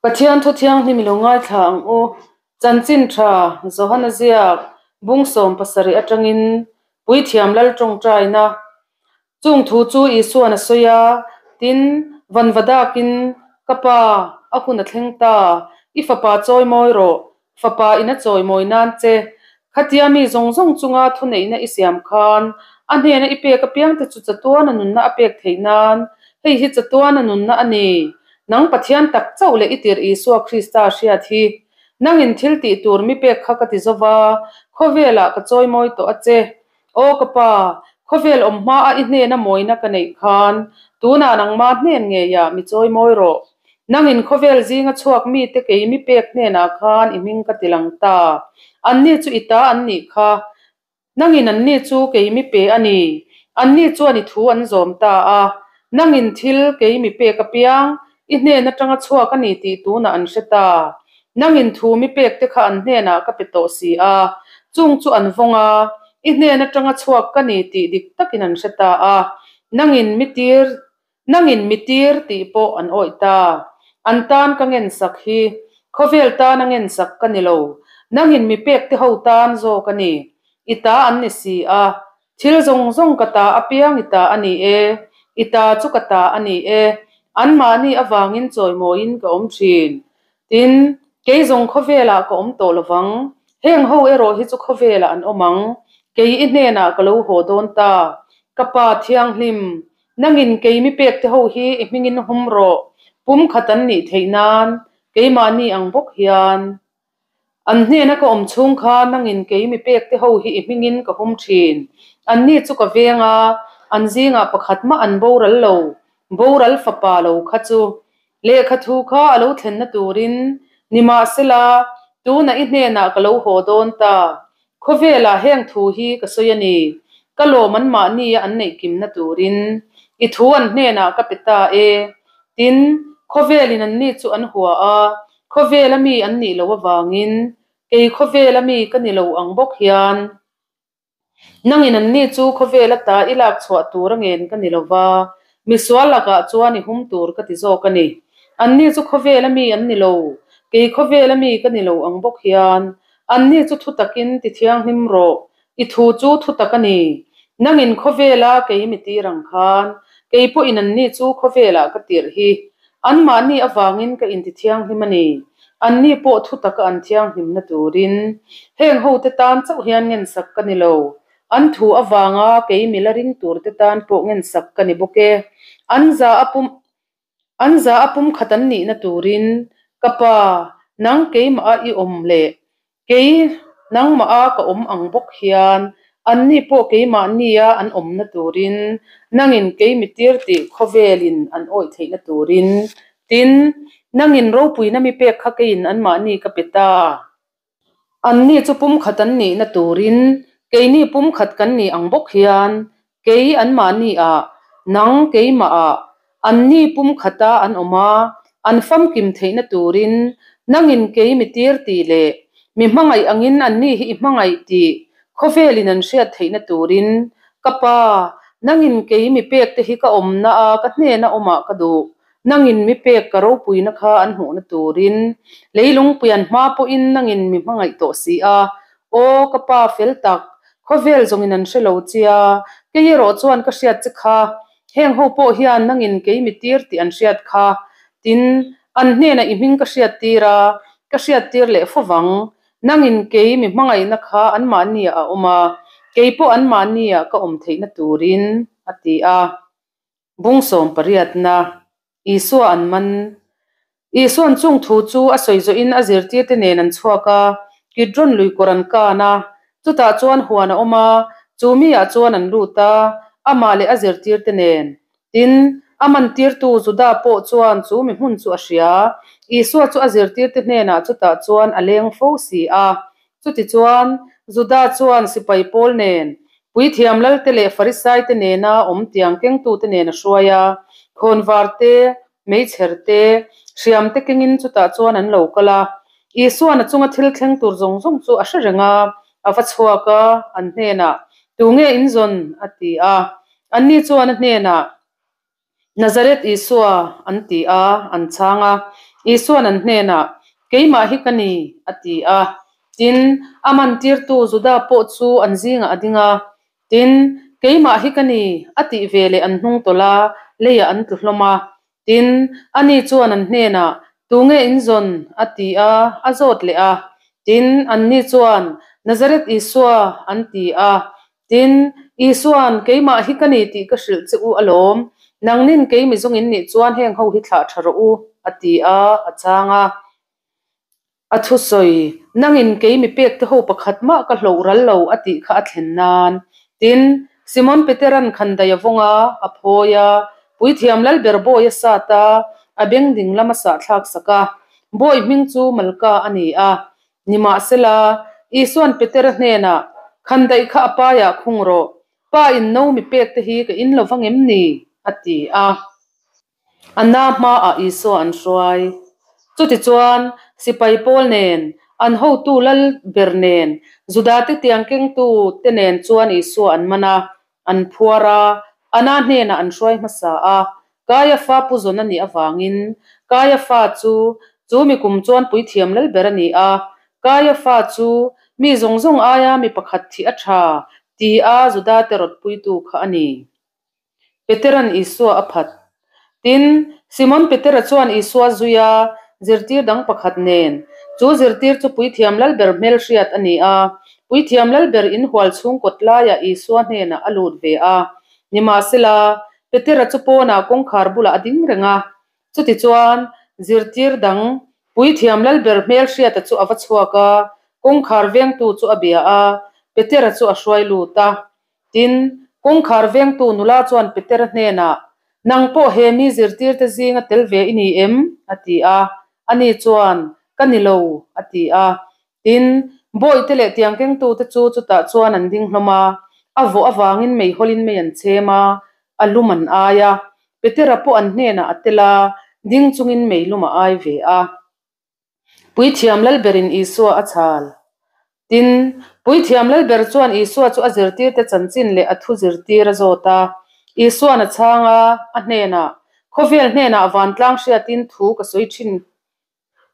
Pathian thu thianghlim i lo ngaithla ang u. Chanchin tha Johana ziak bung 17 atangin Puithiam Lal tawngtaina chung thu chu Isuan a sawi a, tin, vanva dakin, Ka Pa, a hun a thleng ta, i fapa chawi mawi rawh, fapa in a chawi mawi nan che. Khatia mi zawng zawng chunga thuneihna i siam khan, a hnena i pek apiangte chu chatuana nunna a pek theih nan, hei hi chatuana nunna a ni. Nang Pathian tak chauh leh i tirh Isua Krista hriat hi. Nangin thil tih tur mi pek kha ka ti zo va, khawvelah ka chawimawi tawh a che. Aw ka Pa, khawvel awm hmaa i hnena mawina ka neih khan, tunah nangma hnen ngeiah mi chawimawi rawh. Nangin khawvel zinga chhuak mite kei mi pek hnenah khan i hming ka ti lang ta. Anni chu i ta an nih kha. Nangin anni chu kei mi pe a ni. Anni chuan i thu an zawm ta a. Nangin thil kei mi pek apiang, i hnen atanga chhuak a ni tih tunah an hre ta. Nangin thu mi pek te kha an hnenah ka pe tawh si a. Chung chu an vawng a, i hnen atanga chhuak ka ni tih dik takin an hre ta a. Nangin mi tir Nangin mi tir tih pawh an awih ta. An tan ka ngensak hi khawvel tana ngensak ka ni lo. Nangin mi pek te ho tan zawk a ni. I ta an ni si a. Thil zawng zawng ka ta apiang i ta a ni e. I ta chu ka ta a ni e. Anmahni avangin chawimawiin ka awm thin. Tin, kei zawng khawvelah ka awm tawh lovang. Heng ho erawh hi chu khawvelah an awm ang. Kei i hnenah ka lo haw dawn ta. Ka Pa Thianghlim, Nangin kei mi pek te ho hi i hmingin hum rawh, pum khat an nih theih nan, keimahni ang bawk hian. An hnena ka awm chhung kha nangin kei mi pek te ho hi i hmingin ka hum thin. Anni chu ka veng a, an zingah pakhat mah an boral lo, boral fapa lo kha chu. Lehkha thu kha a lo thlenna turin, nimahsela, tunah i hnenah ka lo haw dawn ta. Khawvelah heng thu hi ka sawi a ni. Ka lawm an mahnia an neih kimna turin i thu an hnenah ka pe ta e. Tin, khawvelin anni chu an hua a, khawvela mi an nih loh avangin kei khawvela mi ka ni lo ang bawk hian nangin anni chu khawvela ta i lak chhuah tur a ngen ka ni lo va, misual lakah chuan i hum tur ka ti zawk a ni. Anni chu khawvela mi an ni lo, kei khawvela mi ka ni lo ang bawk hian Anni chu thu takin ti thianghlim rawh, i thu chu thu tak a ni. Nangin khawvela kei mi tir ang khan, kei pawhin anni chu khawvelah ka tirh hi. Anmahni avangin ka inti thianghlim a ni. Anni pawh thu taka an thianghlimna turin. Heng hote tan chauh hian ngensak ka ni lo. An thu avanga kei mi la ring turte tan pawh ngensak ka ni bawk e. An za a pum. An za a pumkhat an nihna turin, Ka pa, nang keimah a i awm leh kei nangmah a ka awm ang bawk hian anni pawh keimahnia an awmna turin, nangin kei mi tir tih khawvelin an awih theihna turin, tin, nangin ropuina mi pek kha keiin anmahni ka pe ta. Anni chu pumkhat an nihna turin keini pumkhat kan nih ang bawk hian kei anmahni ah, nang keimah ah, anni pumkhata an awm a, an famkim theihna turin nangin kei mi tir tih leh mi hmangaih angin anni hi i hmangaih tih khawvelin an hriat theihna turin ka Pa, nangin kei mi pek te hi ka awmna a ka hnena awmah ka duh. Nangin mi pek ka ropuina kha an hmuhna turin leilungpui an hma pawhin nangin mi hmangaih tawh si a. Aw, ka pa fel tak, khawvel zawngin an hre lo chia, kei erawh chuan ka hriat che kha, heng ho pawh hian nangin kei mi tir tih an hriat kha, tin, an hnenah i hming ka hriat tir a, ka hriat tir leh fo vang. Nangin kei mi hmangaihna kha anmahniah a awm a, kei pawh anmahniah ka awm theihna turin, a ti a. Bung 18na, Isua an man. Isua'n chung thu chu a sawi zawhin a zirtirte nen an chhuak a, Kidron lui kawr an kan a. Chutah chuan huan a awm a, chu miah chuan an lut a, amah leh a zirtirte nen. Tin, a mantirtu Juda pawh chuan chu mi hmun chu a hria. Isua chu a zirtirte hnenah chutah chuan a leng fo si a. Chutichuan, Juda chuan sipai pawl nen Puithiam Lalte leh Farisaite nena awm tiang kengtute nen a hruai a, khawnvar te, meichher te, hriam te kengin chutah chuan an lo kal a. Isua'n a chunga thil thleng tur zawng zawng chu a hre reng a, a va chhuak a, an hnenah, Tunge in zawn? a ti a. Anni chuan a hnenah, Nazareth Isua an ti a, an chhang a. Isuan an hnenah, Keimah hi ka ni, a ti a. Tin, a mantirtu Juda pawh chu an zingah a ding a. Tin, Keimah hi ka ni, a tih veleh an hnung tawlh a, leiah an tlu hlawm a. Tin, ani chuan an hnenah, Tunge in zawn? a ti a, a zawt leh a. Tin, anni chuan, Nazareth Isua, an ti a. Tin, Isua'n, Keimah hi ka ni tih ka hrilh che u alawm. Nangnin kei mizawng in nih chuan heng ho hi thlah tha rawh u, a ti a, a chhang a. A thusawi, Nangin kei mi pek te ho pakhat mah ka hloh ral lo a tih kha a thlen nan. Tin, Simon Petera'n khandai a vawng a, a phawi a, Puithiam Lalber bawi a sat a, a beng ding lam a sahthlak sak a. Bawi hming chu Malka a ni a. Nimahsela, Isua'n Petera hnenah, Khandaih kha a paiah khung rawh, Pa in no mi pek te hi ka in lo vang em ni? a ti a. Anna hmaah Isua an hruai. Chutichuan, sipai pawl nen, an hotu lal ber nen, Judate tiang kengtu te nen chuan Isua an man a, an phuar a, Anna hnenah an hruai hmasa a. Kaiafa pu zawn a nih avangin Kaiafa chu chu mi kum chuan puithiam lal ber a ni a. Kaiafa chu mi zawng zawng aia mi pakhat thih a tha ti-a Judate rawtpuitu kha a ni. Petera'n Isua a phat. Tin, Simon Petera chuan Isua zui a, zirtir dang pakhat nen. Chu zirtir chu Puithiam Lalber hmelhriat a ni a. Puithiam Lalber inhual chhung kawt laiah Isua hnenah a lut ve a. Nimahsela, Petera chu pawnah kawngkhar bulah a ding reng a. Chutichuan, zirtir dang Puithiam Lalber hmelhriata chu a va chhuak a, kawngkhar vengtu chu a bia a, Petera chu a hruai lut a. Tin, kawngkhar vengtu nula chuan Petera hnenah, Nang pawh he mi zirtirte zinga tel ve i ni em? a ti a. Ani chuan, Ka ni lo, a ti a. Tin, bawihte leh tiang kengtute chu chutah chuan an ding hlawm a, a vawh avangin meihawlin mei an chhem a, a lum an ai a. Petera pawh an hnenah a tel a, ding chungin meilum a ai ve a. Puithiam Lalberin Isua a chhal. Tin, Puithiam Lalber chuan Isua chu a zirtirte chanchin leh a thu zirtir a zawt a. Isua'n a chhang a, a hnenah, Khawvel hnenah vantlang hriatin thu ka sawi thin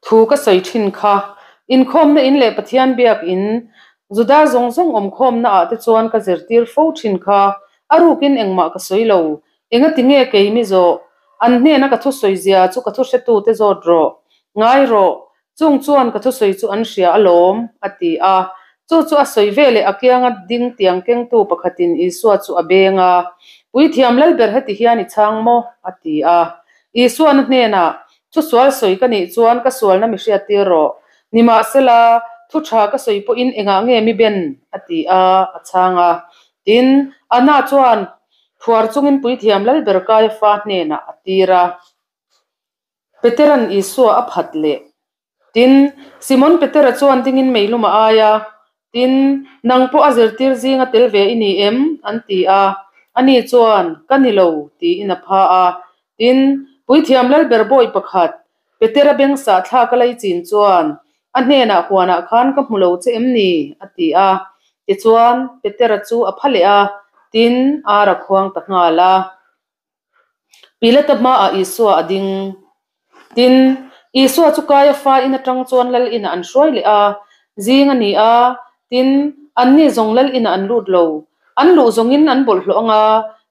thu ka sawi thin kha. Inkhawmna in leh Pathian biak in, Juda zawng zawng awmkhawmna ah te chuan ka zirtir fo thin kha. A rukin engmah ka sawi lo. Engati nge kei mi zawh? An hnena ka thusawi zia chu ka thuhretute zawt rawh. Ngai rawh, chung chuan ka thusawi chu an hria alawm, a ti a. Chu chu a sawi veleh a kianga ding tiang kengtu pakhatin Isua chu a beng a, Puithiam Lalber heti hian i chhang maw? a ti a. Isuan a hnenah, Thusual sawi ka nih chuan ka sualna mi hriattir rawh. Nimahsela, thu tha ka sawi pawhin engah nge mi ben? a ti a, a chhang a. Tin, Anna chuan, Phuar chungin Puithiam Lalber Kaiafa hnenah a tir a. Petera'n Isua a phat leh. Tin, Simon Petera chuan dingin meilum a ai a, Tin, nang pawh a zirtir zinga tel ve i ni em? an ti a. Ani chuan, Ka ni lo, tiin a pha a. Tin, Puithiam Lalber bawi pakhat, Petera beng sahthlak a lei chin chuan, A hnenah huanah khan ka hmu lo che em ni? a ti a. Tichuan, Petera chu a pha leh a, tin, ar a khuang ta nghal a. Pilata hmaah Isua a ding. Tin, Isua chu Kaiafa in atang chuan lal inah an hruai leh a, zing a ni a, tin, anni zawng lal inah an lut lo. An luh zawngin an bawlhhlawh ang a,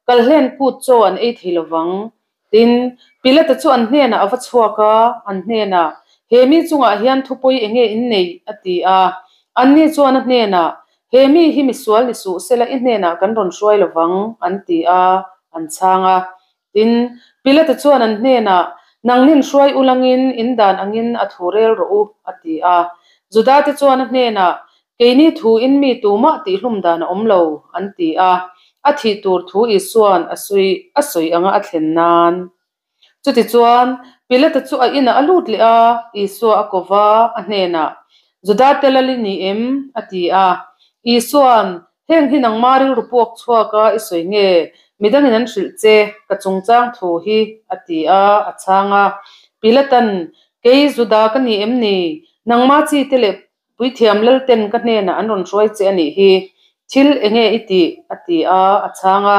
kalhlen kut chaw an ei thei lo vang. Tin, Pilata chu an hnenah a va chhuak a, an hnenah, He mi chungah hian thupawi eng nge in neih? a ti a. Anni chuan a hnenah, He mi hi misual ni suh sela i hnenah kan rawn hruai lo vang, an ti a, an chhang a. Tin, Pilata chuan an hnenah, Nangnin hruai ulangin in dan angin a thu rel rawh u, a ti a. Judate chuan a hnenah, Keini thu in mi tumah tihhlum dan a awm lo, an ti a. A thih tur thu Isua'n a sawi a sawi anga a thlen nan. Chutichuan, Pilata chu a inah a lut leh a, Isua a ko va, a hnenah, Juda te lal i ni em? a ti a. Isua'n, Heng hi nangma rilru puak chhuak a i sawi nge? Midangin an hrilh che, ka chungchang thu hi, a ti a, a chhang a. Pilata'n, Kei Juda ka ni em ni? Nangma chi te leh Puithiam Lalten ka hnenah an rawn hruai che a nih hi, thil enge i tih? a ti a, a chhang a.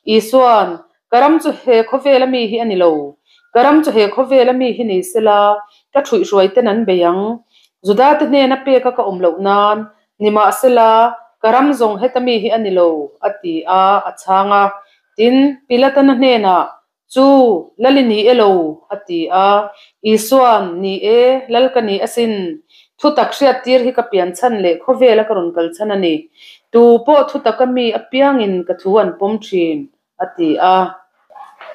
Isua'n, Ka ram chu he khawvela mi hi a ni lo. Ka ram chu he khawvela mi hi ni sela, ka ṭhuihhruaiten an bei ang. Judate hnena peka ka awm loh nan, nimahsela, ka ram zawng heta mi hi a ni lo, a ti a, a chhang a. Tin, Pilatan a hnenah, Chu, Lal i ni e lo? a ti a. Isua'n, Ni e, Lal ka ni asin. Thutak hriattir hi ka pian chhan leh khawvela ka rawn kal chhan a ni. Tu pawh thutaka mi apiangin ka thu an pawm thin, a ti a.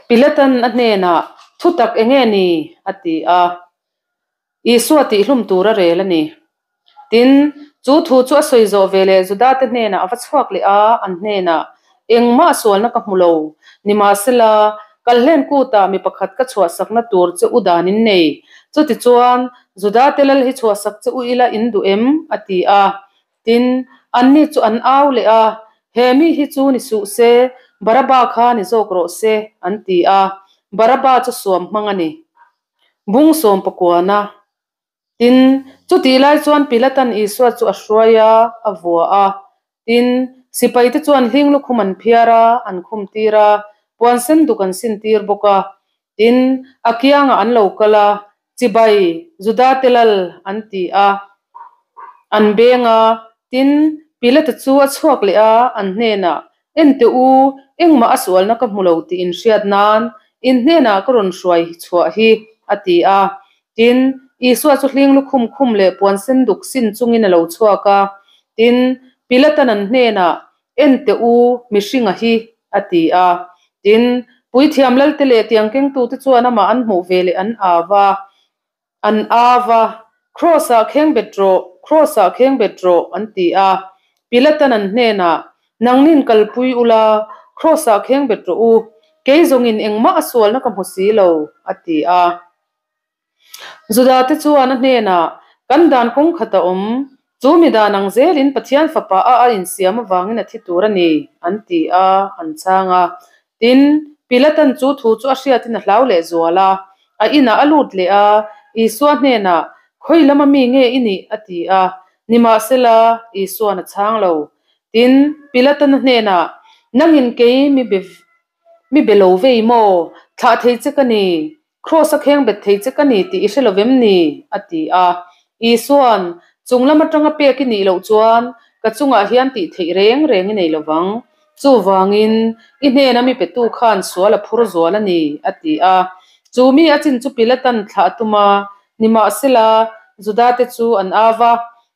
Pilatan a hnenah, Thutak enge ni? a ti a. Isua tihhlum tur a rel a ni. Tin, chu thu chu a sawi zawh veleh Judate hnenah a va chhuak leh a, an hnenah, Engmah sualna ka hmu lo. Nimahsela, kalhlen kutah mi pakhat ka chhuahsakna tur che u dan in nei. Chutichuan, Judate lal hi chhuahsak che u ila in duh em? a ti a. Tin, anni chu an au leh a, He mi hi chu ni suh se, Baraba kha ni zawk rawh se, an ti a. Baraba chu suam hmang a ni. Bung sawm pakuana. Tin, chutih lai chuan Pilatan Isua chu a hruai a, a vua a. Tin, sipaite chuan hling lukhum an phiar a, an khum tir a, puan sen duk an sin tir bawk a. Tin, a kiangah an lo kal a, Chibai, Judate lal, an ti a, an beng a. Tin, Pilata chu a chhuak leh a, an hnenah, Ente u, engmah a sualna ka hmu lo tih in hriat nan in hnenah ka rawn hruai chhuah hi, a ti a. Tin, Isua chu hling lukhum khum leh puan sen duk sin chungin a lo chhuak a. Tin, Pilatan an hnenah, Ente u, mihringa hi, a ti a. Tin, puithiam lalte leh tiang kengtute chuan amah an hmuh ve leh an au va. An au va, Kraws-ah kheng bet rawh, Kraws-ah kheng bet rawh, an ti a. Pilatan an hnenah, Nangnin kalpui ula, Kraws-ah kheng bet rawh u, kei zawngin engmah a sualna ka hmu si lo, a ti a. Judate chuan a hnenah, Kan dan kawng khat a awm, chu mi dan ang zelin Pathian Fapa a a insiam avangin a thi tur a ni, an ti a, an chhang a. Tin, Pilatan chu thu chu a hriatin a hlau leh zual a, a inah a lut leh a, Isua hnenah, Khawi lama mi nge i nih? a ti a. Nimahsela, Isua'n a chhang lo. Tin, Pilatan a hnenah, Nangin kei mi be mi be lo vei maw? Thlah thei che ka ni. Kraws a kheng bet thei che ka ni tih i hre lo vem ni? a ti a. Isua'n, Chung lam atanga pek i nih loh chuan ka chungah hian tih theih reng reng i nei lo vang. Chuvangin, i hnena mi petu khan sual a phur zual a ni, a ti a. Chu mi a chin chu Pilatan thlah a tum a, nimahsela, Judate chu an au va,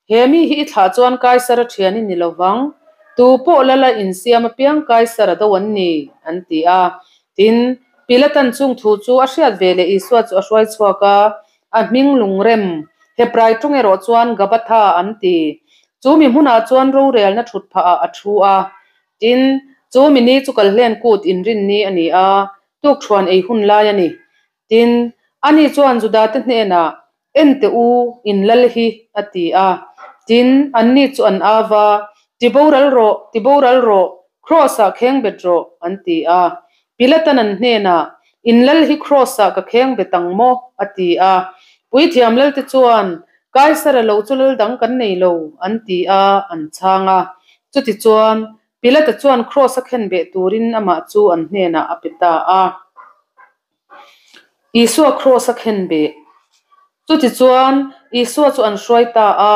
He mi hi i thlah chuan Kaisara thian i ni lo vang. Tu pawh lala insiam apiang Kaisara do an ni, an ti a. Tin, Pilatan chung thu chu a hriat ve leh Isua chu a hruai chhuak a, a hming lungrem, Hebrai tawng erawh chuan Gabatha an ti. Chu mi hmunah chuan rorelna thut phahah a thu a. Tin, chu mi ni chu kalhlen kut inrinni a ni a, tukṭhuan ei hun lai a ni. Tin, ani chuan Judate hnenah, En teh u, in lal hi, a ti a. Tin, anni chu an au va, Ti boral rawh, ti boral rawh, Kraws-ah kheng bet rawh, an ti a. Pilatan an hnenah, In lal hi Kraws-ah ka kheng bet ang maw? a ti a. Puithiam lalte chuan, Kaisara lo chu lal dang kan nei lo, an ti a, an chhang a. Chutichuan, Pilata chuan Kraws-a khen beh turin amah chu an hnenah a pe ta a. Isua kraws a khen beh. Chutichuan, Isua chu an hruai ta a.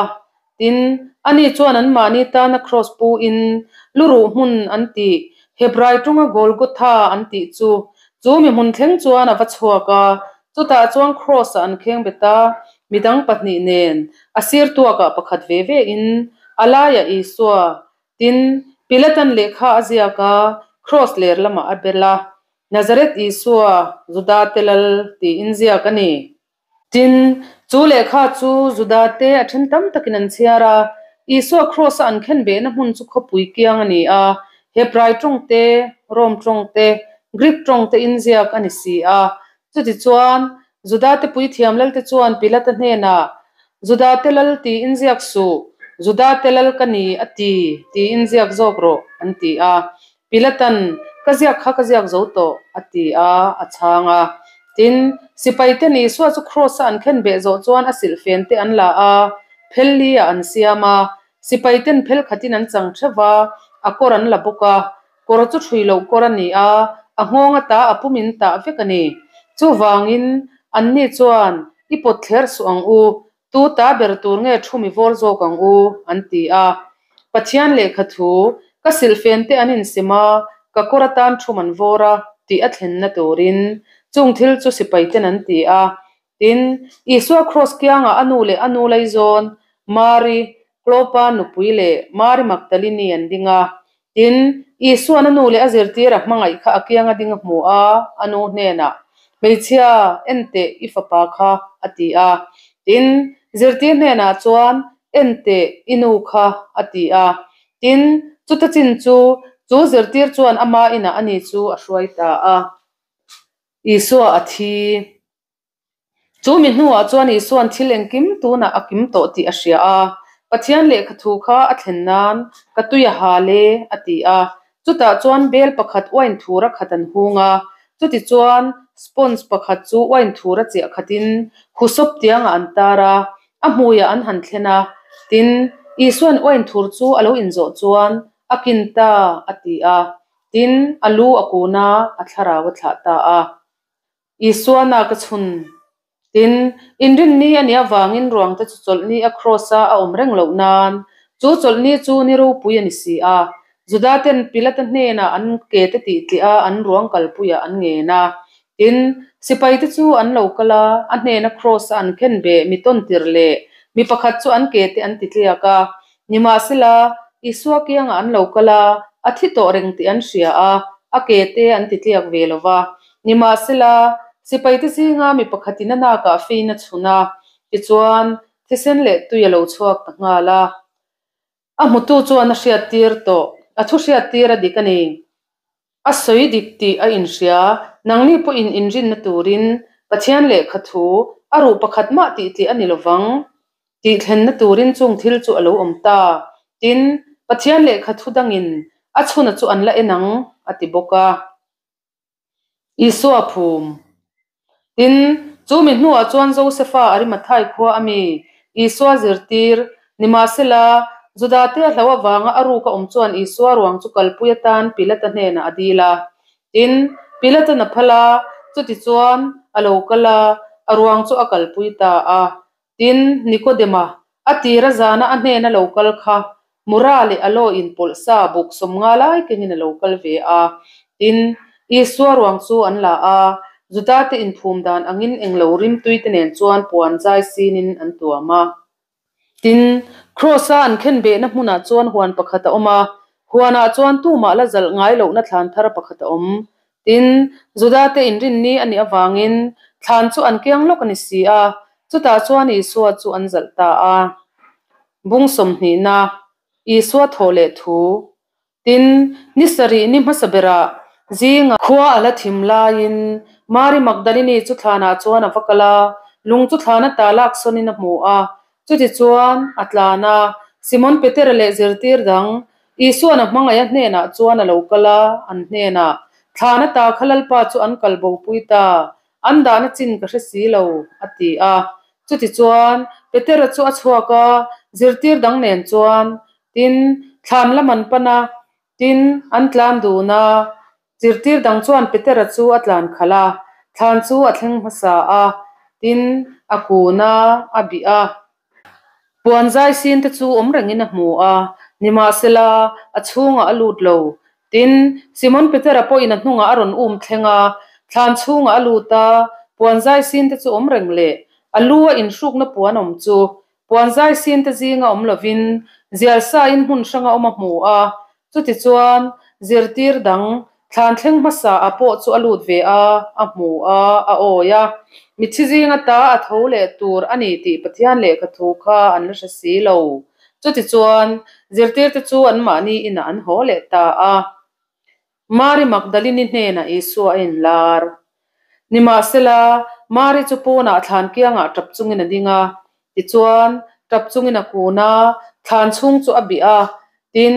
Tin, ani chuan anmahni tana kraws puin luruh hmun an tih, Hebrai tawnga Golgotha an tih chu, chu mi hmun thleng chuan a va chhuak a. Chutah chuan kraws-ah an kheng bet a, midang pahnih nen, a sir tuakah pakhat ve vein, a laiah Isua, tin, Pilatan lehkha a ziak a, kraws ler lamah a bel a. Nazareth Isua, Judate lal tiin ziak a ni. Tin, chu lehkha chu Judate a then tam takin an chhiar a, Isua kraws-a an khen behna hmun chu khawpui kiang a ni a, Hebrai tawng te, Rom tawng te, Greek tawng te in ziak a ni si a. Chutichuan, Judate puithiam lalte chuan Pilata hnenah, Judate lal tiin ziak suh, Judate lal ka ni a ti, tiin ziak zawk rawh, an ti a. Pilatan, Ka ziak kha ka ziak zo tawh, a ti a, a chhang a. Tin, sipaiten Isua chu kraws-a an khen beh zawh chuan a silhfen te an la a, phel li-ah an siam a. Sipaiten phel khatin an chang theuh va, a kawr an la bawk a. Kawr chu ṭhui loh kawr a ni a, a nghawng ata a pumin tah vek a ni. Chuvangin, anni chuan I pawt thler suh ang u, tu ta ber tur nge thu mi vawr zawk ang u, an ti a. Pathian lehkha thu, Ka silhfen te an insem a, ka kawr atan thum an vawr a, tih a thlenna turin chung thil chu sipaiten an ti a. Tin, Isua kraws kiangah a nu leh a nu laizawn, Mari, Klopa nupui leh Mari Magdalini an ding a. Tin, Isua'n a nu leh a zirtir a hmangaih kha a kianga ding a hmu a, a nu hnenah, Hmeichhia, en teh, i fapa kha, a ti a. Tin, zirtir hnenah chuan, En teh, i nu kha, a ti a. Tin, chuta chin chu, chu zirtir chuan ama inah ani chu a hruai ta a. Isua a thi. Chu mi hnuah chuan Isua'n thil engkim tunah a kim tawh tih a hria a, Pathian lehkha thu kha a thlen nan ka tui a hal e, a ti a. Chutah chuan bel pakhat uain thura khat an hung a, chutichuan sponge pakhat chu uain thura chiah khatin husawp tiangah an tar a, a hmuiah an han thlen a. Tin, Isua'n uain thur chu a lo inzawh chuan a kin ta, a ti a. Tin, a lu a kun a, a thlarau a thlah ta a. Isua nak a chhun. Tin, inrinni a nih avangin ruangte chu chawlhni a kraws-a a awm reng loh nan, chu chawlhni chu ni ropui a ni si a. Juda-ten Pilata hnenah an kete tihtliah a an ruang kalpuiah an ngen a. Tin, sipaite chu an lo kal a, a hnena kraws-a an khen beh mi tawntir leh mi pakhat chu an kete an titliak a. Nimahsela, Isua kiangah an lo kal a, a thi tawh reng tih an hria a, a kete an titliak ve lo va. Nimahsela, sipaite zinga mi pakhatin a nakah fein a chhun a, tichuan, thisen leh tui a lo chhuak ta nghal a. A hmutu chuan a hriattir tawh, a thu hriattir a dik a ni. A sawi dik tih a inhria, nangni pawhin inrinna turin Pathian lehkha thu a ruh pakhat mah tih tih a ni lovang tih thlenna turin chung thil chu a lo awm ta. Tin, Pathian lehkha thu dangin a chhuna chu an la en ang, a ti bawk a. Isua phum. Tin, chu mi hnuah chuan Josefa Arimathai khua a mi, Isua zirtir, nimahsela, Judate a hlau avanga a ruk a awm chuan Isua ruang chu kalpui atan Pilata hnenah a dil a. Tin, Pilatan a phal a, chutichuan a lo kal a, a ruang chu a kalpui ta a. Tin, Nikodema, a tira zana a hnena lo kal kha Mura leh a law inpawlh sa buk sawmnga lai kengin a lo kal ve a. Tin, Isua ruang chu an la a, Judate inphum dan angin englo rimtuite nen chuan puan zai sinin an tuam a. Tin, Kraws-a an khenbehna hmunah chuan huan pakhat a awm a, huanah chuan tumah la zalh ngai lohna thlan thar pakhat a awm. Tin, Judate inrinni a nih avangin thlan chu an kiang lawk a ni si a, chutah chuan Isua chu an zalh ta a. Bung sawmhnihna, Isua thawh leh thu. Tin, ni sarih ni hmasa berah zinga khua a la thim laiin Mari Magdalini chu thlanah chuan a va kal a, lung chu thlan ata lak sawnin a hmu a. Chutichuan, a tlan a, Simon Petera leh zirtir dang Isuan a hmangaih a hnenah chuan a lo kal a, an hnenah, Thlan ata kha Lalpa chu an kal bopui ta, an dahna chin ka hre si lo, a ti a. Chutichuan, Petera chu a chhuak a, zirtir dang nen chuan, tin, thlan lam an pan a, tin, an tlan dun a. Zirtir dang chuan Petera chu a tlan khalh a, thlan chu a thleng hmasa a, tin, a kun a, a bih a. Puan zai sin te chu awm rengin a hmu a, nimahsela, a chhungah a lut lo. Tin, Simon Petera pawhin a hnungah a rawn um thleng a, thlan chhungah a lut a, puan zai sin te chu awm reng leh a lu a inhrukna puan awm chu puan zai sin te zinga awm lovin zial sain hmun hranga awm a hmu a. Chutichuan, zirtir dang Thlan thleng hmasa ah pawh chu a lut ve a, a hmu a, a awi a. Mitthi zinga ta a tho leh tur a ni tih Pathian lehkha thu kha an la hre si lo. Chutichuan, zirtirte chu anmahni inah an haw leh ta a. Mari Magdalini hnenah Isua a inlar. Nimahsela, Mari chu pawnah thlan kiangah tap chungin a ding a. Tichuan, tap chungin a kun a, thlan chhung chu a bih a. Tin,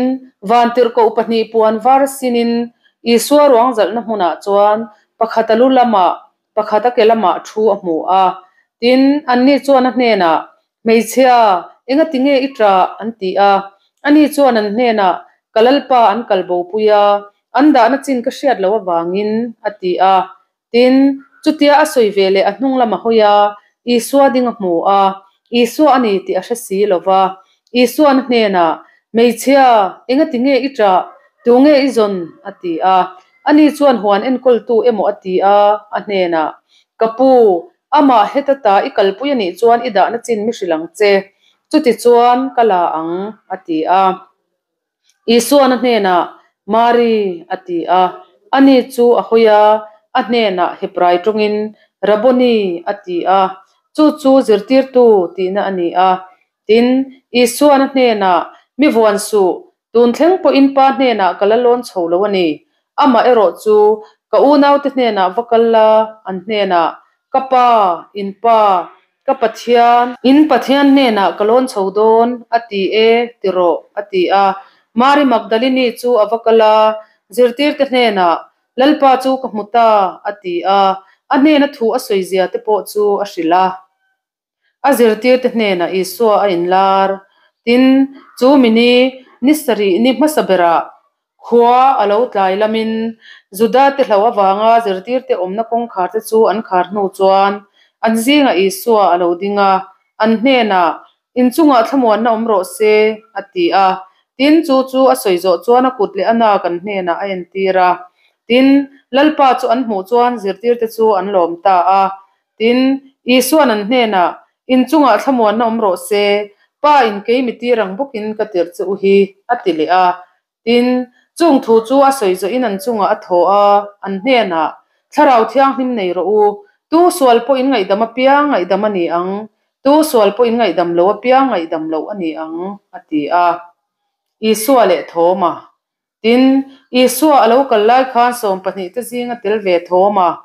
vantirhkoh pahnih puan var sinin Isua ruang zalhna hmunah chuan pakhat a lu lamah, pakhat a ke lamah thu a hmu a. Tin, anni chuan a hnenah, Hmeichhia, engati nge i ṭah? an ti a. Ani chuan an hnenah, Ka Lalpa an kal bopui a, an dahna chin ka hriat loh avangin, a ti a. Tin, chutia a sawi ve leh a hnung lam a hawi a, Isua ding a hmu a, Isua a ni tih a hre si lo va. Isuan a hnenah, Hmeichhia, engati nge i ṭah? Tunge i zawn? a ti a. Ani chuan huan enkawltu emaw a ti a, a hnenah, Ka pu, amah heta ta i kalpui a nih chuan i dahna chin mi hrilh ang che. Chutichuan ka la ang, a ti a. Isuan a hnenah, Mari, a ti a. Ani chu a hawi a, a hnenah Hebrai tawngin, Rabboni, a ti a. Chu chu zirtirtu tihna a ni a. Tin, Isuan a hnenah, Mi vuan suh, tun thleng pawhin Pa hnenah ka la lawn chho lo a ni. Amah erawh chu ka unaute hnenah va kal la, an hnenah, Ka Pa, in Pa, Ka Pathian, in Pathian hnenah ka lawn chho dawn, a ti e, ti rawh, a ti a. Mari Magdalini chu a va kal a, zirtirte hnenah, Lalpa chu ka hmu ta, a ti a. A hnena thu a sawi zia te pawh chu a hrilh a. A zirtirte hnenah Isua a inlar. Tin, chu mini ni sarih ni hmasa berah Khua a lo tlai lamin Judate hlo avanga zirtirte awmna kawngkharte chu an khar hnu chuan an zingah Isua a lo ding a, an hnenah, Inchungah thlamuanna awm rawh se, a ti a. Tin, chu chu a sawi zawh chuan a kut leh a nak an hnenah a entir a. Tin, Lalpa chu an hmuh chuan zirtirte chu an lawm ta a. Tin, Isua'n an hnenah, Inchungah thlamuanna awm rawh se, Pa in kei mi tir ang bawkin ka tirh che u hi, a ti leh a. Tin, chung thu chu a sawi zawhin an chungah a thaw a, an hnenah, Thlarau Thianghlim nei rawh u, tu sual pawh in ngaihdam apiang ngaihdam a ni ang, tu sual pawh in ngaihdam lo apiang ngaihdam loh a ni ang, a ti a. Isua leh Thoma. Tin, Isua a lo kal lai khan sawmpahnihte zinga tel ve Thoma,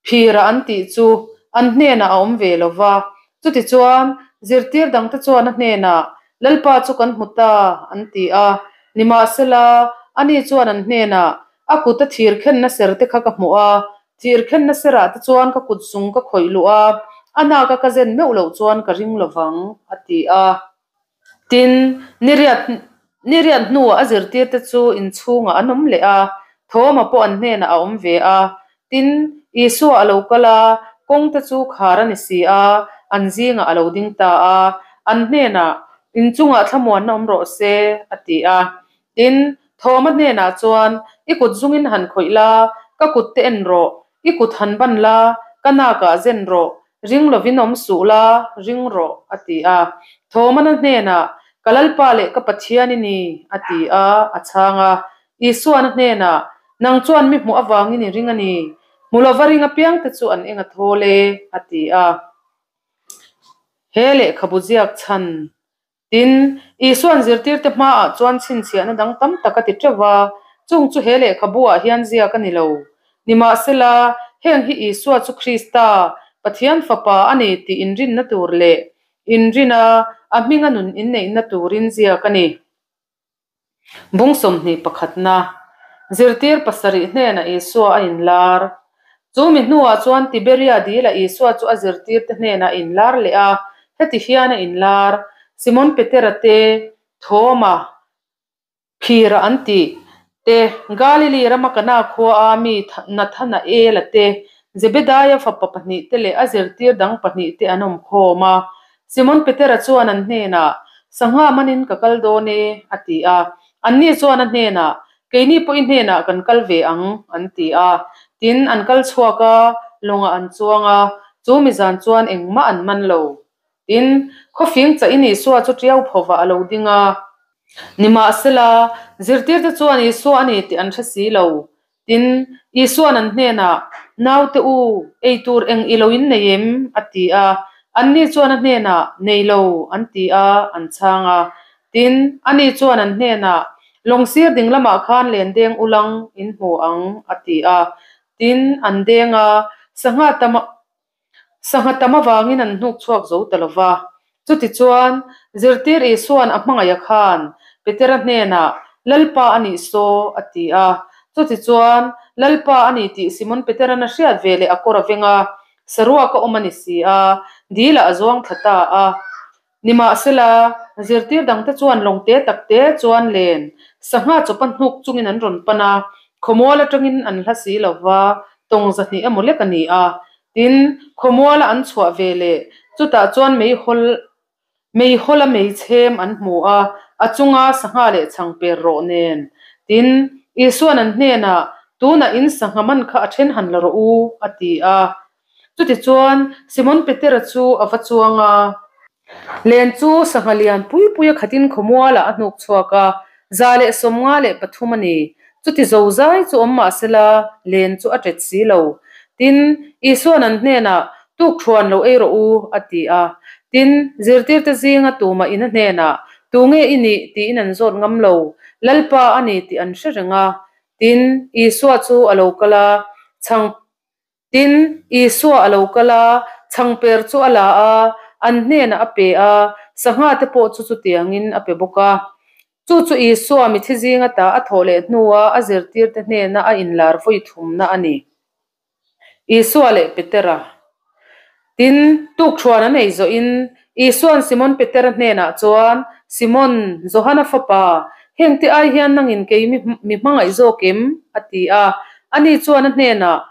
Phira an tih chu an hnenah a awm ve lo va. Chutichuan, zirtir dangte chuan a hnenah, Lalpa chu kan hmu ta, an ti a. Nimahsela, ani chuan an hnenah, A kuta thir khenna ser te kha ka hmu a, thir khenna serah te chuan ka kut zung ka khawih luh a, a naka ka zen meuh loh chuan ka ring lo vang, a ti a. Tin, niriat niriat hnuah a zirtirte chu inchhungah an awm leh a, Thawma pawh an hnenah a awm ve a. Tin, Isua a lo kal a, kawngte chu khar a ni si a, an zingah a lo ding ta a, an hnenah, Inchungah thlamuanna awm rawh se, a ti a. Tin, Thawma hnenah chuan, I kut zungin han khawih la, ka kutte en rawh, I kut han ban la, ka nakah zen rawh, ring lovin awm suh la, ring rawh, a ti a. Thawmana hnenah, Ka Lalpa leh ka Pathian i ni, a ti a, a chhang a. Isuana hnenah, Nang chuan mi hmuh avangin i ring a ni, hmu lova ring apiangte chu an eng a thawl e, a ti a. He lehkhabu ziak chhan Tin, Isua'n zirtirte hmaah chuan chhinchhiahna dang tam tak a ti teuh va, chung chu he lehkhabu-ah hian ziak a ni lo. Nimahsela, heng hi Isua chu Krista, Pathian Fapa a ni tih inrinna tur leh inrina a hminga nun inneihna turin ziak a ni. Bung 21na, Zirtir pasarih hnenah Isua a inlar. Chu mi hnuah chuan Tiberia dilah Isua chu a zirtirte hnenah a inlar leh a, heti hian a inlar, Simon Petera te, Thoma, Phira an tih te, Galili rama Kana khuaa mi Nathanaela te, Zebedaia fapa pahnihte leh a zirtir dang pahnihte an awm khawm a. Simon Petera chuan an hnenah, Sangha manin ka kal dawn e, a ti a. Anni chuan a hnenah, Keini pawh i hnenah kan kal ve ang, an ti a. Tin, an kal chhuak a, lawngah an chuang a, chu mizan chuan engmah an man lo. Tin, khawfing chahin Isua chu ṭiau phovah a lo ding a. Nimahsela, zirtirte chuan Isua a ni tih an hre si lo. Tin, Isua'n an hnenah, Naute u, ei tur eng i lo in nei em? a ti a. Anni chuan a hnenah, Nei lo, an ti a, an chhang a. Tin, ani chuan an hnenah, Lawng sir ding lamah khan len deng ulang in hmu ang, a ti a. Tin, an deng a, sangha tam Sangha tam avangin an hnuk chhuak zo ta lo va. Chutichuan, zirtir Isua'n a hmangaih a khan Petera hnenah, Lalpa a nih saw, a ti a. Chutichuan, Lalpa a ni tih Simon Petera'n a hriat ve leh a kawr a veng a, saruak a awm a ni si a, dilah a zuang thla ta a. Nimahsela, zirtir dangte chuan lawng te tak te chuan len sangha chawpa hnuk chungin an rawn pan a, khawmual atangin an hla si lo va, tawng zahnih emaw lek a ni a. Tin, khawmuala an chhuah ve leh chutah chuan meihawl Meihawla meichhem an hmu a, a chunga sangha leh chhangper rawh nen. Tin, Isua'n an hnenah, Tunah in sangha man kha a then han la rawh u, a ti a. Chutichuan, Simon Petera chu a va chuang a. Len chu sangha lian pui pui a khatin khawmualah a hnuk chhuak a, 153 a ni. Chuti zozai chu awm mah sela, len chu a ṭet si lo. Tin, Isua'n an hnenah, Tukṭhuan lo ei rawh u, a ti a. Tin, zirtirte zinga tumah in a hnenah, Tu nge i nih? tiin an zawt ngam lo. Lalpa a ni tih an hre reng a. Tin, Isua chu a lo kal a, chhang Tin, Isua a lo kal a, chhangper chu a la a, an hnenah a pe a, sangha te pawh chu chutiangin a pe bawk a. Chu chu Isua mithi zinga ta a thawh leh hnua a zirtirte hnena a inlar vawi thumna a ni. Isua leh Petera. Tin, tukṭhuan an ei zawhin Isua'n Simon Petera hnenah chuan, Simon, Johana fapa, hengte ai hian nangin kei mi hmangaih zawk em? a ti a. Ani chuan a hnenah,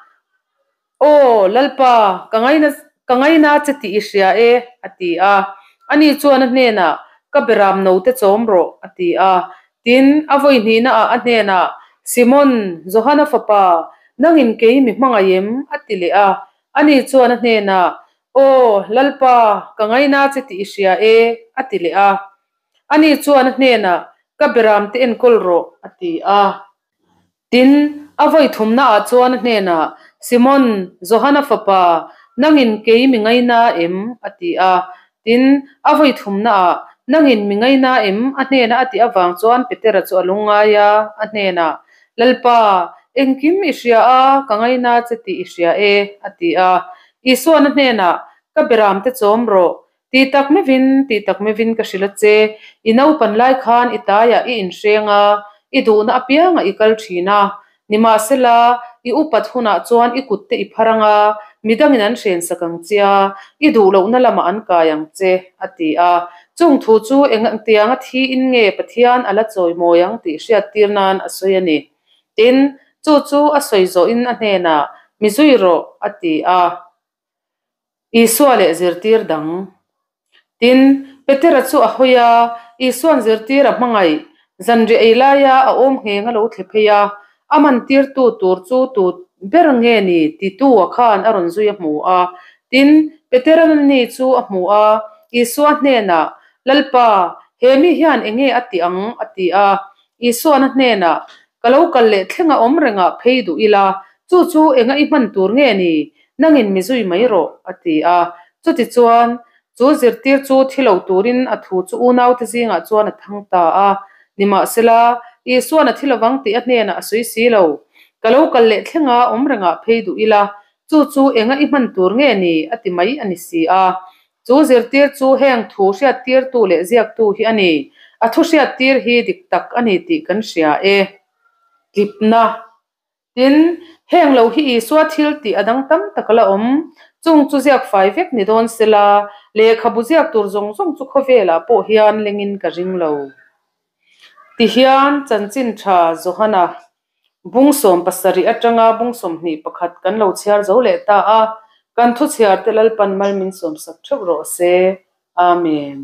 Aw, Lalpa, ka ngaina ka ngaina che tih i hria e, a ti a. Ani chuan a hnenah, Ka beram note chawm rawh, a ti a. Tin, a vawi hnihnaah a hnenah, Simon, Johana fapa, nangin kei mi hmangaih em? a ti leh a. Ani chuan a hnenah, Aw, Lalpa, ka ngaina che tih i hria e, a ti leh a. Ani chuan a hnenah, Ka beramte enkawl rawh, a ti a. Tin, a vawi thumnaah chuan a hnenah, Simon, Johana fapa, nangin kei mi ngaina em? a ti a. Tin, a vawi thumnaah, Nangin mi ngaina em? a hnena a tih avang chuan Petera chu a lungngai a, a hnenah, Lalpa, engkim i hria a, ka ngaina che tih i hria e, a ti a. Isua'n a hnenah, Ka beramte chawm rawh, ti tak mevin, ti tak mevin ka hrilh a che, i naupan lai khan i taiah i inhreng a, i duhna apiangah i kal thin a, Nimahsela, i upat hunah chuan i kutte i phar ang a, midangin an hrensak ang che a, i duh lohna lamah an kai ang che, a ti a. Chung thu chu eng tianga thiin nge Pathian a la chawimawi ang tih hriattir nan a sawi a ni. Tin, chu chu a sawi zawhin a hnenah, Mi zui rawh, a ti a. Isua leh zirtir dang. Tin, Petera chu a hawi a, Isua'n zirtir a hmangaih. Zanriah ei laia a awm ngheng a lo thle phei a, a mantirtu tur chu tu ber nge ni titu-a khan a rawn zui a hmu a. Tin, Petera'n ani chu a hmu a, Isua hnenah, Lalpa, he mi hian eng nge a tih ang? a ti a. Isua'n a hnenah, Ka lo kal leh thleng a awm rengah phei duh ila, chu chu enga i hman tur nge ni? Nangin mi zui mai rawh, a ti a. Chutichuan, chu zirtir chu thi lo turin a thu chu unaute zingah chuan a thang ta a. Nimahsela, Isua'n a thi lovang tih a hnenah a sawi si lo. Ka lo kal leh thleng a awm rengah phei duh ila, chu chu enga i hman tur nge ni? a ti mai a ni si a. Chu zirtir chu heng thu hriattirtu leh ziaktu hi a ni. A thu hriattir hi dik tak a ni tih kan hria e. Tlipna. Tin, heng lo hi Isua thil tih a dang tam tak a la awm. Chung chu ziak fai vek ni dawn sela, lehkhabu ziak tur zawng zawng chu khawvelah pawh hian lengin ka ring lo. Tihian chanchin tha Johana bung 17 atanga bung 21 kan lo chhiar zo leh ta a, kan thu chhiarte Lalpan mal min sawmsak theuh rawh se. Amen.